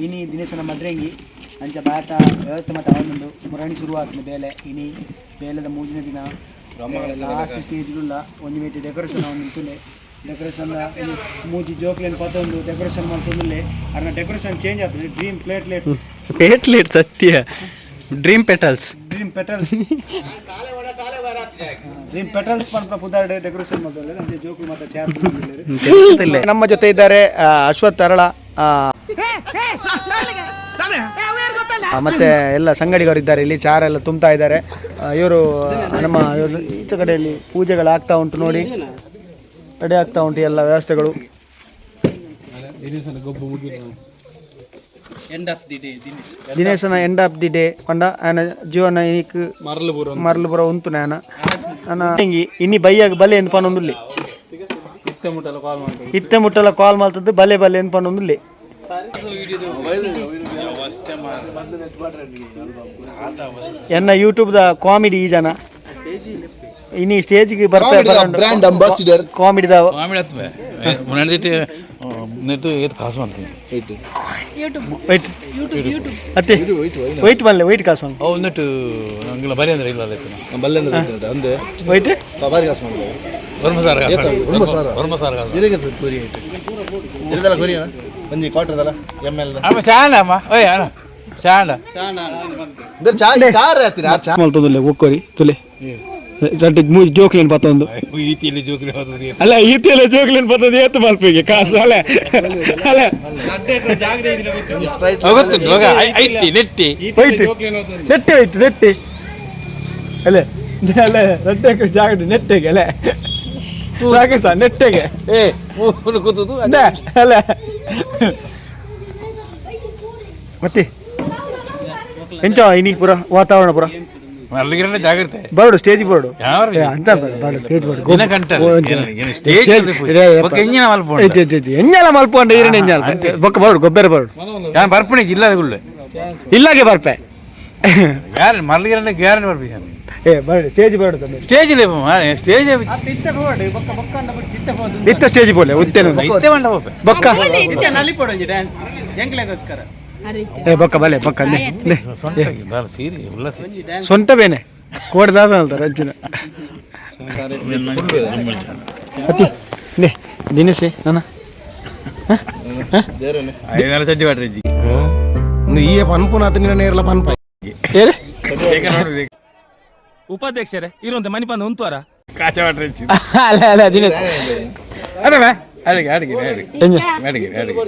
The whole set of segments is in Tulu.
ಇನಿ ದಿನೇಶನ ಮದ್ರೆಂಗಿ ಅಂಚ ಬಾತ ವ್ಯವಸ್ಥೆ ಮತ್ತೆ ಅವನೊಂದು ಮುರಣಿ ಶುರುವಾಗ್ತದೆ ಬೇಲೆ. ಇನಿ ಬೇಲೆದ ಮೂಜಿನ ದಿನ ಲಾಸ್ಟ್ ಸ್ಟೇಜ್ಗುಲ್ಲ ಒಂಜಿ ಮೀಟಿ ಡೆಕೋರೇಷನ್ ಅವನು ಡೆಕೋರೇಷನ್ ಮೂಜಿ ಜೋಕ್ಲೇನ್ ಪತ್ತೊಂದು ಡೆಕೋರೇಷನ್ ಮಾಡ್ತೊಂದುಲ್ಲೆ. ಅರ್ನ ಡೆಕೋರೇಷನ್ ಚೇಂಜ್ ಆಗ್ತದೆ. Dream petals. ಪೇಟ್ಲೇಟ್ ಸತ್ಯ, dream petals. Dream petals, dream petals ಪನ್ಪ ಪುದಾರ್ಡ್ ಡೆಕೋರೇಷನ್ ಮಾಡ್ತೊಂದುಲ್ಲೆ. ಅಂಚೆ ಜೋಕ್ಲು ಮಾತ ಚೇರ್. ನಮ್ಮ ಜೊತೆ ಇದ್ದಾರೆ ಅಶ್ವಥ್ ಅರಳ ಮತ್ತೆ ಎಲ್ಲ ಸಂಗಡಿಗರಿದ್ದಾರೆ ಇಲ್ಲಿ. ಚಾರ ಎಲ್ಲ ತುಂಬ್ತಾ ಇದ್ದಾರೆ ಇವರು. ನಮ್ಮ ಇವರು ಈಚೆ ಕಡೆಯಲ್ಲಿ ಪೂಜೆಗಳಾಗ್ತಾ ಉಂಟು ನೋಡಿ. ರೆಡಿ ಆಗ್ತಾ ಉಂಟು ಎಲ್ಲ ವ್ಯವಸ್ಥೆಗಳು. ದಿನೇಶನ ಎಂಡ್ ಆಫ್ the day ಪಂಡ ಆಯನ ಜೀವನ ಇನಿಕ್ ಮರಲು ಪೂರ ಉಂತು ನಾನ ಇನಿ ಬೈಯಾಗ ಬಲೆ ಎಂದು ಪನೊಂದುಲ್ಲೆ. ಇತ್ತೆ ಮುಟ್ಟಲ ಕಾಲ್ ಮಲ್ತದ್ದು ಬಲೆ ಬಲೆ ಎಂದು ಪನೊಂದುಲ್ಲೆ. ಎನ್ನ ಯೂಟ್ಯೂಬ್ the comedy ಈ ಜನ ಇನಿ ಸ್ಟೇಜ್ಗೆ ಬರ್ತಾ brand ambassador. Comedy the net ಏತ್ ಕಾಸು ಮಾಡ್ತೀನಿ. ವೈಟ್ ಅತ್ತೆ, ವೈಟ್ ಮಲ್ಲೆ, ವೈಟ್ ಕಾಸು. ಅವು ನೆಟ್ಟು ನಂಗೆಲ್ಲ ಬರಿ ಅಂದ್ರೆ ಇಲ್ಲ ಅಲ್ಲ. ಬಲ್ಲೆಂದ್ರೆ ಅಂದೆ. ವೈಟ್. ಬಾರಿ ಕಾಸು ಮಾಡಿದೆ. ವರ್ಮ ಸಾರ. ಒರ್ಂಬ ಸಾವಿರ. ವರ್ಮ ಸಾರ. ಇರಗೆ ಕೊರಿ ಐಟ್ ಇರದಲ್ಲ ಕೊರಿಯ ಒಂಜಿ ಕ್ವಾರ್ಟರ್ ದಲ್ಲ ಎಮ್ ಎಲ್. ಅಮ್ಮ ಚಾಂಡ ಅಮ್ಮ ಓಯ್ ಅಣ್ಣ ಚಾಂಡ. ಅಂದ್ರೆ ಚಾ ಚಾರ್ ಆತಿನ ಆರ್ ಚಾ. ಮಲ್ತೊಂದುಲ್ಲೆ ಒಕ್ಕೋರಿ ತುಲೆ ರಡ್ಡ್ ಮೂಜಿ ಜೋಕ್ಲೇನ್ ಪತ್ತೊಂದು. ಈತಿಯಲ್ಲಿ ಜೋಕ್ಲಿ ಹೋದ್ರೆ. ಅಲ್ಲ, ಈತಿಯಲ್ಲ ಜೋಕ್ಲೇನ್ ಪತ್ತೊಂದು ಏತು ಮಲ್ಪಿಗೆ ಕಾಸು ಅಲ್ಲ ಅಲ್ಲ. ಗೊತ್ತುಂಟು ಹೋಗ ಐತಿ ನೆಟ್ಟಿ. ಹೋಯ್ತು ನೆಟ್ಟೆ, ಹೋಯ್ತು ನೆಟ್ಟೆ ಅಲ್ಲೇ ಅಲ್ಲೇ ರಡ್ಡೆ ಜಾಗದ ನೆಟ್ಟೆಗೆ ಅಲ್ಲೇ ರಾಕೇಶ ನೆಟ್ಟೆಗೆ. ಏ ಮೂರು ಕೂತದು. ಅದೇ ಅಲ್ಲ ಮತ್ತೆ ಎಂಚ ಇನಿ ಪೂರ ವಾತಾವರಣ ಪೂರ? ಮಲ್ಲಿಗಿರಲ್ಲ ಜಾಗ್ರತೆ. ಬರಡು ಸ್ಟೇಜ್ ಬರಡು. ಯಾವ? ಏ, ಅಂತ ಬೇಡ, ಸ್ಟೇಜ್ ಬರಡು. ದಿನ ಕಂಟಲ್ಲ. ಸ್ಟೇಜ್ ಬೊಕ್ಕ ಎಂಜಿನ ಮಲ್ಪುಂಡು. ಎಂಜಲ ಮಲ್ಪುಂಡ ಈರಣ ಎಂಜಲ ಬೊಕ್ಕ ಬರಡು ಗೊಬ್ಬರ ಬರಡು. ಯಾನ್ ಬರ್ಪಣೆ ಜಿಲ್ಲಾಗುಳ್ಳೆ. ಇಲ್ಲಾಗೆ ಬರ್ಪೆ. ಯಾರು ಮಲ್ಲಿಗಿರಲ್ಲ ಗ್ಯಾರಂಟಿ ಬರ್ಪಿ. ಏ ಬರಡು ಸ್ಟೇಜ್ ಬರಡು ತಂದೆ. Stage stage. ಇತ್ತ ಸ್ಟೇಜ್ ಬೋಲೆ ಉತ್ತೇನ. ಇತ್ತೆ ಮಂಡ ಪೋಪೆ. ಬೊಕ್ಕ ಏ ಬೊಕ್ಕ ಬಲೆ ಬೊಕ್ಕ ಲೇ, ಲೇ. ಸೊಂಟ ದಾಲ ಸೀರೆ ಉಲ್ಲಾಸ. ಸೊಂಟ ಬೇನೆ ಕೋಡ್ದಾದ ಅಲ್ದ ರಂಜಿನ ಅತಿ ಲೇ ದಿನೇಶೆ ನನ್ನ. ಐದಾರು ಚಡ್ಡಿ ಮಾಡ್ರಿ ಅಜ್ಜಿ. ಈ ಪನ್ಪುನ ನಿನ್ನ ನೇರ್ಲ ಪನ್ಪ. ಏರೆ. ಉಪಾಧ್ಯಕ್ಷರೇ ಇರುವಂತೆ ಮಣಿಪಂದ ಉಂತುವಾರ. ಕಾಚ ಮಾಡ್ರಿ ಅಜ್ಜಿ. ಅಲ್ಲ ಅಲ್ಲ ದಿನೇಶ್. ಅದೇ ಅಡಿಗೆ ಅಡಿಗೆ ಅಡಿಗೆ. ಎಂಜ. ಅಡಿಗೆ ಅಡಿಗೆ.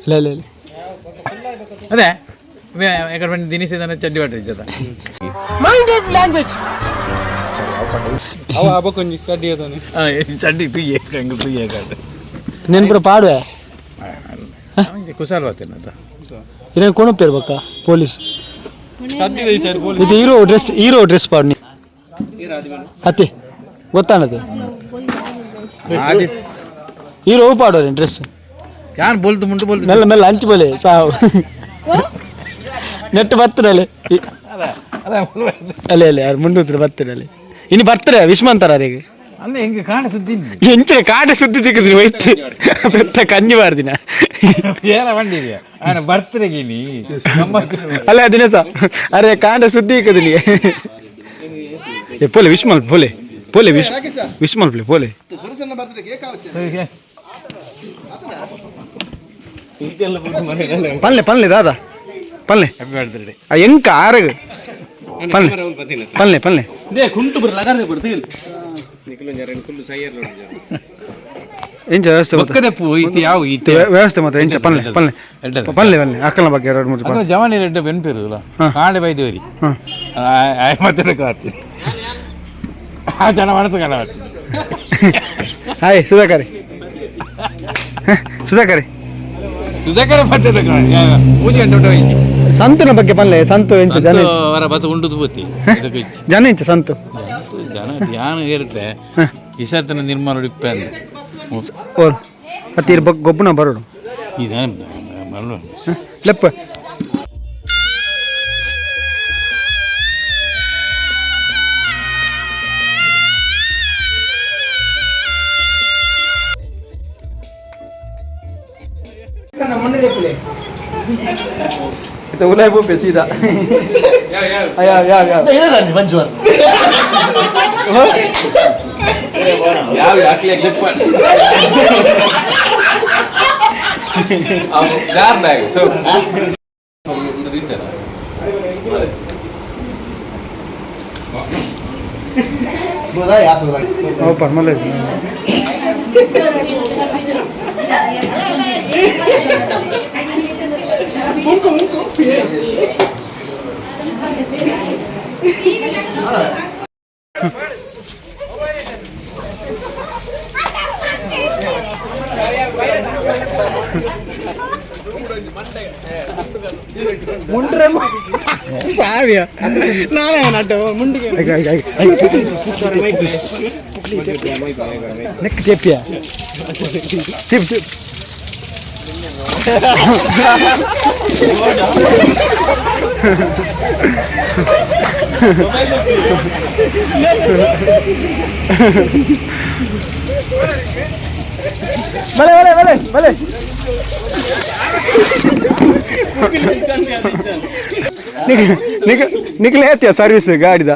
ಅಲ್ಲ ಅಲ್ಲ ಅಲ್ಲ. ಅದೇ ಎಕಡೆ ಬಂದು ದಿನೇಶ್ ಇದ್ದಾನೆ ಚಡ್ಡಿ ಮಾಡ್ರಿ ಅಜ್ಜದ. ಅವ ಹಬ್ಬಕ್ಕೊಂಜಿ ಚಡ್ಡಿ ಅದನ್ನು. ಚಡ್ಡಿ ತುಯ್ಯೆ ಕಂಗು ತುಯ್ಯೆ. ನೆನ್ಪುರ ಪಾಡುವೆ. ಕುಶಾಲ್ ಬರ್ತೇನೆ ಅಂತ. ಇನ್ನ ಕೊಣಪೇರು ಬೊಕ್ಕ ಪೊಲೀಸ್ ಇದು ಹೀರೋ ಡ್ರೆಸ್, ಹೀರೋ ಡ್ರೆಸ್ ಪಾಡು ನೀ ಅತ್ತೆ ಗೊತ್ತಾನದು ಹೀರೋ ಪಾಡೋರಿ ಡ್ರೆಸ್. ಯಾನ್ ಬೋಲ್ತು ಮುಂಟು ಬೋಲ್ತು. ಮೆಲ್ಲ ಮೆಲ್ಲ ಹಂಚು ಬೋಲೆ ಸಾವು ನೆಟ್ಟು ಬರ್ತದೆ. ಅಲ್ಲ ಅಲ್ಲ. ಅಲ್ಲೇ ಅಲ್ಲೇ ಯಾರು ಮುಂದೆ ಬರ್ತಾರೆ ಅಲ್ಲಿ ಇನ್ನು ಬರ್ತಾರೆ ವಿಶ್ಮಂತರ ಅವರಿಗೆ. ಅಲ್ಲ ಹೆಂಗೆ ಕಾಣ ಸುದ್ದಿ. ಎಂಚಿನ ಕಾಟ ಸುದ್ದಿ ತಿಕ್ಕಿದ್ರಿ ಒಯ್ತು ಬೆತ್ತ ಕಂಜಿ ಬಾರ್ದಿನ. ಏನ ಬಂದಿದ್ಯಾ ಆನ ಬರ್ತಾರೆ ಗಿನಿ. ಅಲ್ಲ ದಿನೇಶ ಅರೆ ಕಾಂಡ ಸುದ್ದಿ ಇಕ್ಕದಿನಿ. ಏ ಪೋಲೆ ವಿಶ್ ಮಲ್ಪ ಪೋಲೆ ಪೋಲೆ ವಿಶ್ ವಿಶ್ ಮಲ್ಪಲೆ ಪೋಲೆ. ಸುರಸನ್ನ ಬರ್ತದೆ ಕೇಕ್ ಆವಚ್ಚೆ. ಪನ್ಲೆ ಪನ್ಲೆ ದಾದಾ ಪನ್ಲೆ. Happy birthday. ಆ ಎಂಕ ಆರಗ ಪನ್ಲೆ ಪನ್ಲೆ ಪನ್ಲೆ. ಎಂಚ ವ್ಯವಸ್ಥೆ ಗೊತ್ತಾ? ಬೊಕ್ಕದೆಪ್ಪು ಇತ್ತು ಯಾವ ಇತ್ತೆ. ವ್ಯವಸ್ಥೆ ಮತ್ತೆ ಎಂಚ ಪನ್ಲೆ ಪನ್ಲೆ. ಎಡ್ಡದ. ಪನ್ಲೆ ಪನ್ಲೆ ಅಕ್ಕನ ಬಗ್ಗೆ ಎರಡು ಮೂರು ಅಕ್ಕ ಜವಾನಿ ರೆಡ್ಡ ಬೆನ್ಪಿರುಲ್ಲ. ಹಾ. ಕಾಂಡೆ ಬೈದೇವರಿ. ಹಾಂ. ಮತ್ತೆ ಕಾಡ್ತೀನಿ ಆ ಜನ ಮನಸ್ಸು ಕಾಣ. ಹಾಯ್ ಸುಧಾಕರ್ ಸುಧಾಕರ್. ಸುಧಾಕರ ಮತ್ತೆ ಪೂಜೆ ಗಂಟೆ ಉಂಟು ಹೋಯ್ತು. ಸಂತನ ಬಗ್ಗೆ ಪನ್ಲೆ ಸಂತು ಎಂಚ ಜನ ಎಂಚ? ಅವರ ಬತ್ತು ಉಂಡುದು ಪೋತಿ ಇದಕ್ಕೆ ಇಚ್ಚಿ. ಜನ ಎಂಚ ಸಂತು? ಜನ ಧ್ಯಾನ ಇರುತ್ತೆ ಇಸತನ ನಿರ್ಮಾಣ ಇಪ್ಪ ಅಂದೆ. ಓರ್ ಅತ್ತೀರ್ ಬಗ್ ಗೊಬ್ಬನ ಬರೋಡು. ಇದ ಲೆಪ್ಪ. ಉಲಾಯ್ ಪೋಪೆ ಸೀದಾ. ಯಾ ಯಾ ಯಾ ಇರೋದನ್ನಿ ಮಂಜುವಾರ ಯಾವ ಯಾಕ್ಲೆ ಕ್ಲಿಪ್ ಬ್ಯಾಗ್ so ಪರ್ಮಲೆ ಸಾವಿಯ ನಾನೇ ನಟ್ಟು ಮುಂಡಿಗೆ ನೆಕ್ ತೆಪ್ಪಿಯ ತಿಪ್ ತಿಪ್. ಬಲೆ ಬಲೆ ಬಲೆ ಬಲೆ. ನಿಕ್ ನಿಕ್ಲೆ ಏತ್ಯ ಸರ್ವಿಸ್ ಗಾಡಿದ?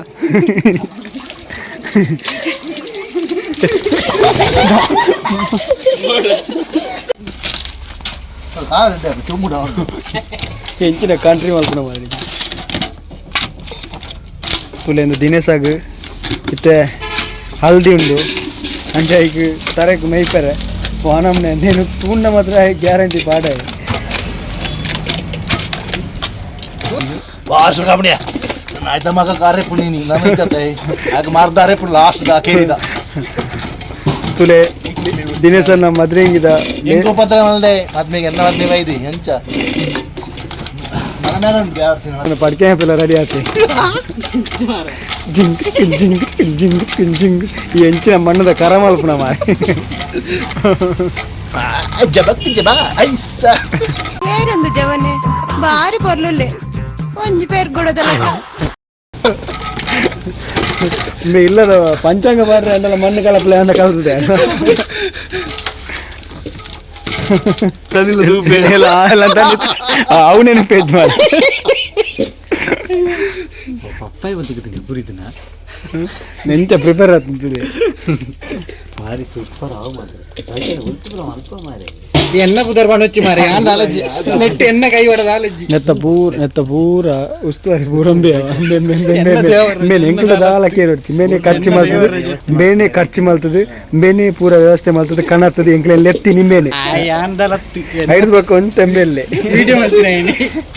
ಎಂಚಿನ ಕಂಟ್ರಿ ಮಲ್ಪುನ ಮಾರಿ ತುಲೆಂದು ದಿನೇಸಾಗ್ ಇತ್ತೆ ಹಲ್ದಿ ಉಂಡು. ಅಂಚ ಐಕ್ ತರೆಕ್ ಮೈಪೆರೆ ವಾನಮ್ನೆ ನೇನು ತೂಂಡ ಮಾತ್ರ ಗ್ಯಾರಂಟಿ ಪಾಡ. ವಾಸು ಆಯ್ತಾ ಮಗ ಕಾರೆ ಪುಣಿ ನಾನು ಆಗ ಮಾರ್ದಾರೆ ಪುಣಿ ಲಾಸ್ಟ್ ದಾ ಕೇಳಿದ. ತುಲೆ ದಿನೇಶನ್ನ ಮದ್ರೆಂಗಿದ ಎಂಟು ಪತ್ರ ಮಲ್ದೆ ಮದ್ಮೆಗೆ ಎನ್ನ ಮದ್ಮೆ ಬೈದಿ ಎಂಚ ಮನ ಮೇಲೆ ಪಡ್ಕೆ ಹಾಪೆಲ್ಲ ರೆಡಿ ಆತಿ. ಜಿಂಕ್ ಜಿಂಕ್ ಜಿಂಕ್ ಜಿಂಕ್. ಈ ಎಂಚಿನ ಮಣ್ಣದ ಕರ ಮಲ್ಪುನ ಮಾರಿ. ಜಬಕ್ ಜಬ ಐಸ ಏನೊಂದು ಜವನೆ ಬಾರಿ ಪೊರ್ಲುಲ್ಲೆ ಒಂಜಿ ಪೇರ್ ಗುಡದಲ್ಲ. ಇಲ್ಲದ ಪಂಚಾಂಗ ಬಾರ್ರೆ ಅಂದಲ್ಲ ಮಣ್ಣು ಕಲಪಲೆ ಅಂದ ಕಲ್ತದೆ. ಅವು ನೆನಪೇದ್ ಮಾಡಿ ಪಪ್ಪಾಯಿ ಬಂದು ಪುರಿದನ ನೆಂಚ ಪ್ರಿಪೇರ್ ಆಯ್ತು. ಭಾರಿ ಸೂಪರ್ ಆವು ಮಾತ್ರ ಅಲ್ಪ ಮಾರೆ ಎನ್ನ ಪುದರ್ ಬಣ್ಣೊಚ್ಚಿ ಮಾರೆ ಆಂದ ಅಲಜ್ಜಿ ನೆಟ್ಟು ಎನ್ನ ಕೈ ಹೊಡೆದ ಅಲಜ್ಜಿ. ನೆತ್ತ ಪೂರ ನೆತ್ತ ಪೂರ ಉಸ್ತುವಾರಿ ಪೂರಂಬೆ ಮೇನೆ ಎಂಕುಲ ದಾಲ ಕೇರೊಡ್ಚಿ ಮೇನೆ ಖರ್ಚು ಮಲ್ತದೆ, ಮೇನೆ ಖರ್ಚು ಮಲ್ತದೆ, ಮೇನೆ ಪೂರ ವ್ಯವಸ್ಥೆ ಮಲ್ತದೆ ಕಣರ್ತದೆ. ಎಂಕ್ಲೆ ಲೆತ್ತಿ ನಿಂಬೇನೆ ಐದು ಬಕ್ಕ ಒಂದು ತೆಂಬೆಲ್ಲೆ ವಿಡಿಯೋ ಮಲ್ತಿನ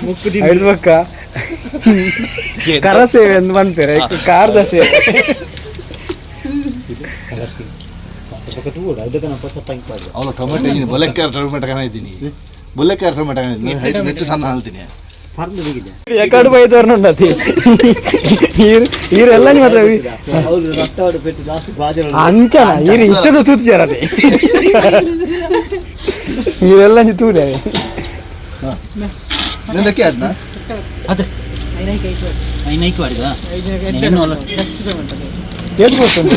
ಮುಕ್ಕು. ಐದು ಬಕ್ಕ ಕರ ಸೇವೆ ಅಂತ ಮನ್ಪೇರೆ ಕಾರ್ದ ಸೇವೆ. ಅವನು ಟೊಮೆಟೊ ಇದ್ದೀನಿ ಬೊಲೆಕ್ಕಾರ ಟೊಮೆಟೊ ಕಾಣ ಇದ್ದೀನಿ, ಬೊಲೆಕ್ಕಾರ ಟೊಮೆಟೊ ಕಾಣ ಇದ್ದೀನಿ, ನೆಟ್ಟು ಸಣ್ಣ ಹಾಲ್ತೀನಿ. ಎಕಡು ಬೈದವ್ರನ್ನುಂಡತಿ ಈರೆಲ್ಲ ನಿಮ್ಮ ಹತ್ರ ಅಂಚನ ಈರು ಇಟ್ಟದ ತೂತಿಚಾರದೆ ಈರೆಲ್ಲ ತೂಡೆ. ನಿಂದಕ್ಕೆ ಅಡ್ನ ಏತ್ ಗೊತ್ತುಂಟು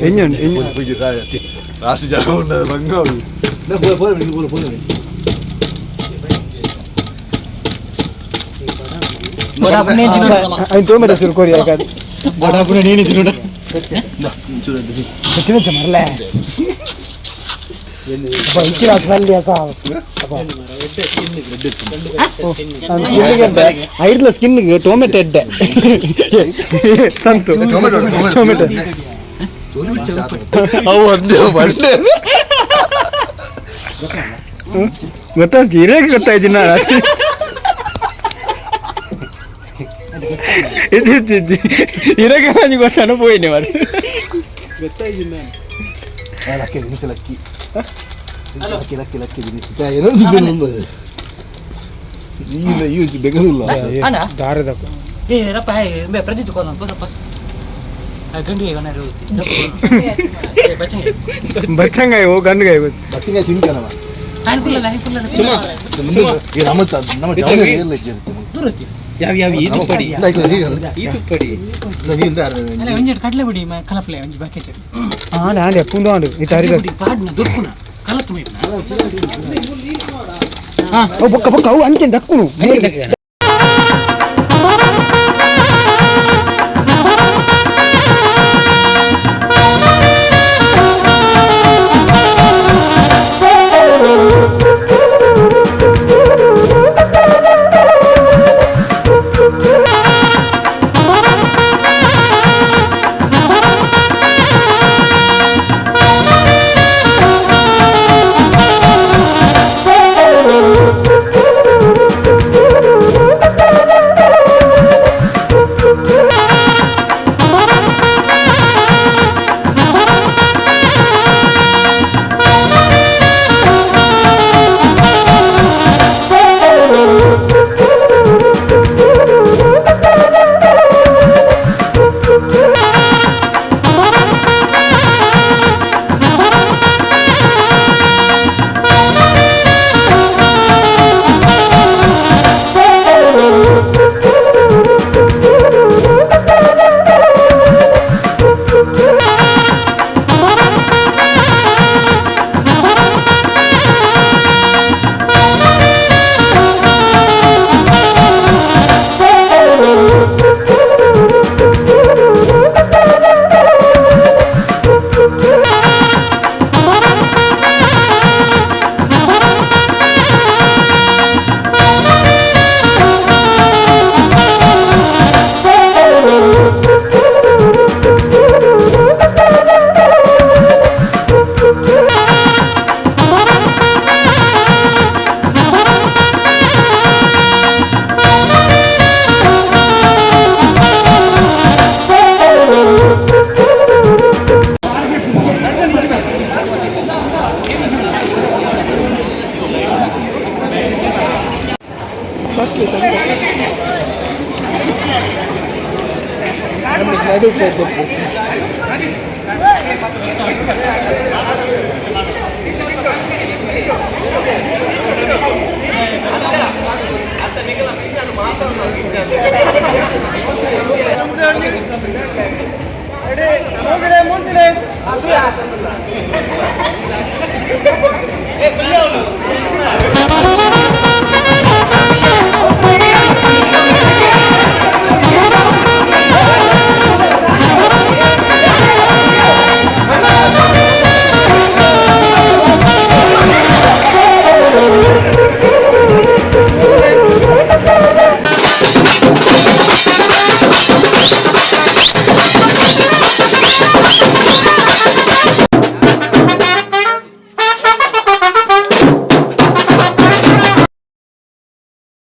ಎಂಜುಂಡು ಎಂಜು ರಾಸಿ ಜನ ಉಂಡದು ಬಂಗ ಪೋರೆ ಪೋರೆ ಪೋರೆ. ఆయన టొమాటో సురు కోరి కాదు. ಬಡಾಪುನ ನೀನು ತಿನ್ನೋಡ. తినొచ్చా మరలే ఇచ్చిన స్మెల్. ಐಡ್ಲ ಸ್ಕಿನ್ ಟೊಮೆಟೊ ಎಡ್ಡೆ ಸಂತು ಟೊಮೆಟೊ. ಅವು ಒಂದೇ ಬಂಡೆ. ಗೊತ್ತಾಯ್ತು, ಇರೇಗೆ ಗೊತ್ತಾಯ್ತು ನಾನು. ಇದು ಇದು ಇದು ಇರಗೆ ಮಂಜು ಗೊತ್ತಾನು ಪೋಯಿನಿ మరి. ಲಕ್ಕಿ ದಿನಸಿ lucky lucky lucky lucky ದಿನಸಿ ಏನೊಂದು ಈಗ ಈ ಬೆಂಗಳೂರು ದಾರದ ಏ ರಪ್ಪ ಪ್ರತಿತ್ ಕೋನ ರಪ್ಪ ಗಂಡು ಬಚ್ಚಂಗಾಯಿ ಓ ಗಂಡುಗಾಯಿ ಗೊತ್ತು. ಬಚ್ಚಿಂಗಾಯಿ ತಿಂತಾನವ ನಮ್ಮ ನಮ್ಮ ಜವನ ಎಲ್ಲ ಇರುತ್ತೆ. ಯಾವ ಯಾವ ಈ ತುಪ್ಪಡಿ ಈ ತುಪ್ಪಡಿ? ಒಂಜಿ ಕಡಲೆ ಬಿಡಿ ಕಲಪ್ಲೆ ಒಂಜಿ ಬಕೆಟ್. ಆಂಡ್ ಆಂಡ್ ಎಪ್ಪುಂದು ಆಂಡು ಈ ತಾರೀಖು ಪಾಡ್ನ ದೊರ್ಪುನ. ಬೊಕ್ಕ ಬೊಕ್ಕ ಅವು ಅಂಚೆ ದಕ್ಕುನು.